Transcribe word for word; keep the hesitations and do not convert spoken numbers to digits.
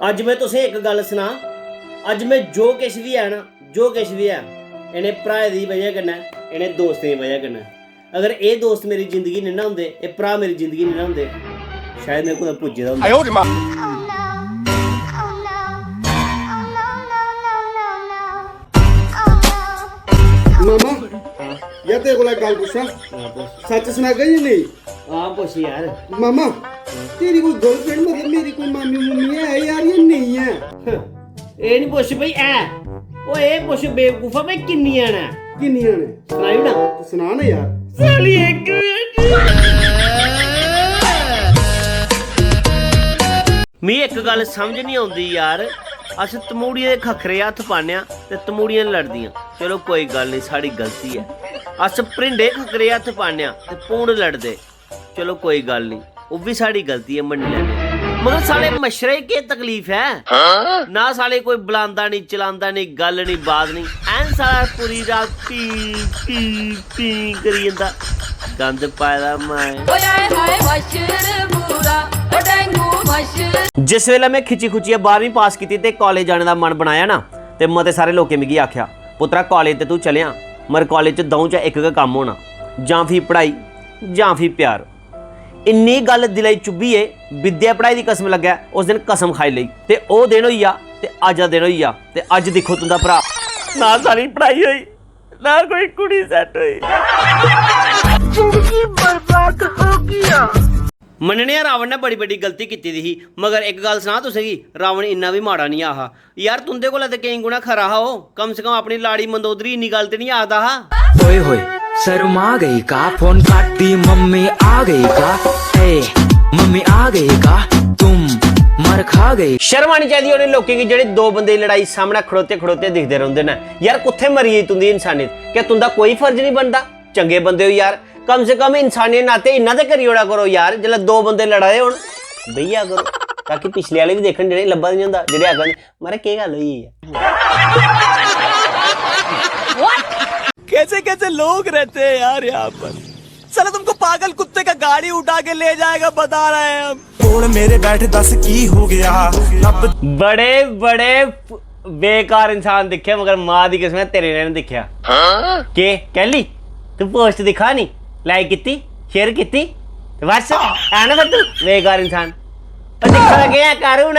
अज्ज में तुसें इक गल्ल सनां, अज्ज में जो किश बी ऐ ना, जो किश बी ऐ, इ'नें भ्राएं दी बजह कन्नै, इ'नें दोस्तें दी बजह कन्नै। अगर एह् दोस्त मेरी जिंदगी नेईं ना होंदे, एह् भ्राऽ मेरी जिंदगी नेईं ना होंदे, शायद में कुतै पुज्जे दा होंदा। मामा, यार तेरे कोला गल्ल पुच्छां, सच्च सनागा जां नेईं? हां, पुछ यार। मामा, तेरी कोई गर्लफ्रेंड, मतलब मेरी कोई मामी मुम्मी है यार, या नेईं है? एह् निं पुछ भाई, ऐ। ओह् एह् पुछ बेवकूफा, भाई किन्नियां न? किन्नियां न? सनाई ओड़ां। तू सना ना यार। साली इक मिगी इक गल्ल समझ निं औंदी यार, अस तमूड़ियें दे खक्खरे हत्थ पान्ने आं ते तमूड़ियां लड़दियां। चलो कोई गल्ल निं, साढ़ी गलती ऐ। अस भरिंडे खक्खरे हत्थ पान्ने आं ते भूंड लड़दे। चलो कोई गल्ल निं, ओह् बी साढ़ी गलती ऐ, मन्नी लैन्ने आं। मगर साले मच्छरै गी केह् तकलीफ ऐ? ना साले कोई बलांदा निं, चलांदा निं, गल्ल निं, बात निं। ऐन साला पूरी रात पी पी पी करी जंदा। गंद पाए दा माए। ओए हाय हाय मच्छर बुरा, ओ डेंगू मच्छर। जिस बेल्लै में खिच्ची खुच्चियै बारहवीं पास कीती ते कालेज जाने दा मन बनाया ना, ते मते सारे लोकें मिगी आखेआ, "पुत्तरा, कालेज ते तूं चलेआं, मगर कालेज च द'ऊं चा इक गै कम्म होना, जां फ्ही पढ़ाई जां फ्ही प्यार।" इन्नी गल्ल दिलै च चुब्भी ए, विद्या पढ़ाई दी कसम लग्गै, उस दिन कसम खाई लेई। ते ओह् दिन होई गेआ ते अज्ज दा दिन होई गेआ, ते अज्ज दिक्खो तुं'दा भ्राऽ, ना साली पढ़ाई होई, ना कोई कुड़ी सैट्ट होई। जिंदगी बर्बाद हो गया। मन्नने आं, रावण ने बड़ी बड्डी गलती कीती दी ही, मगर इक गल्ल सनां तुसेंगी, रावण इन्ना बी माड़ा निं हा। यार, तुं'दे कोला ते केईं गुणा खरा हा ओह्। कम से कम अपनी लाड़ी मंदोदरी इन्नी गल्ल ते निं आखदा हा। ओए होए, शर्मा गई का? फोन काट दी, मम्मी आ गई का? ए, मम्मी आ गई का? तुम मर खा गई। शर्म आनी चाहिदी उ'नें लोकें गी जेह्ड़े दो बंदे दी लड़ाई सामनै खड़ोते खड़ोते दिखदे रौंह्दे न। यार, कुत्थै मरी गेई तुं'दी इंसानियत? क्या तुं'दा कोई फर्ज निं बनदा? चंगे बंदे ओ यार, कम से कम इंसानियत नाते इन्ना ते करी ओड़ा करो यार। जिसलै दो बंदे लड़ा दे होन, बेही जा करो, ताकि पिछले आह्ले बी दिक्खन, जेह्ड़े लब्भा दे निं होंदा, जेह्ड़े आखन, "मारे, केह् गल्ल होई गेई ऐ?" कैसे कैसे लोग रहते हैं यार यहाँ पर। साला तुमको पागल कुत्ते का गाड़ी उठा के ले जाएगा, बता रहे हैं हम। ਕੋਲ ਮੇਰੇ ਬੈਠ, ਦੱਸ ਕੀ ਹੋ ਗਿਆ? ਰੱਬ बड़े बड़े बेकार इंसान दिक्खे, मगर मां दी कसम ऐ, तेरे ने निं दिक्खेआ। केह् कैली, तू पोस्ट दिक्खा नी, लाइक कीती, शेयर कीती, ते बस ऐ ना फिर तू बेकार इंसान। पर दिक्खा दा केह् ऐ, कर हून।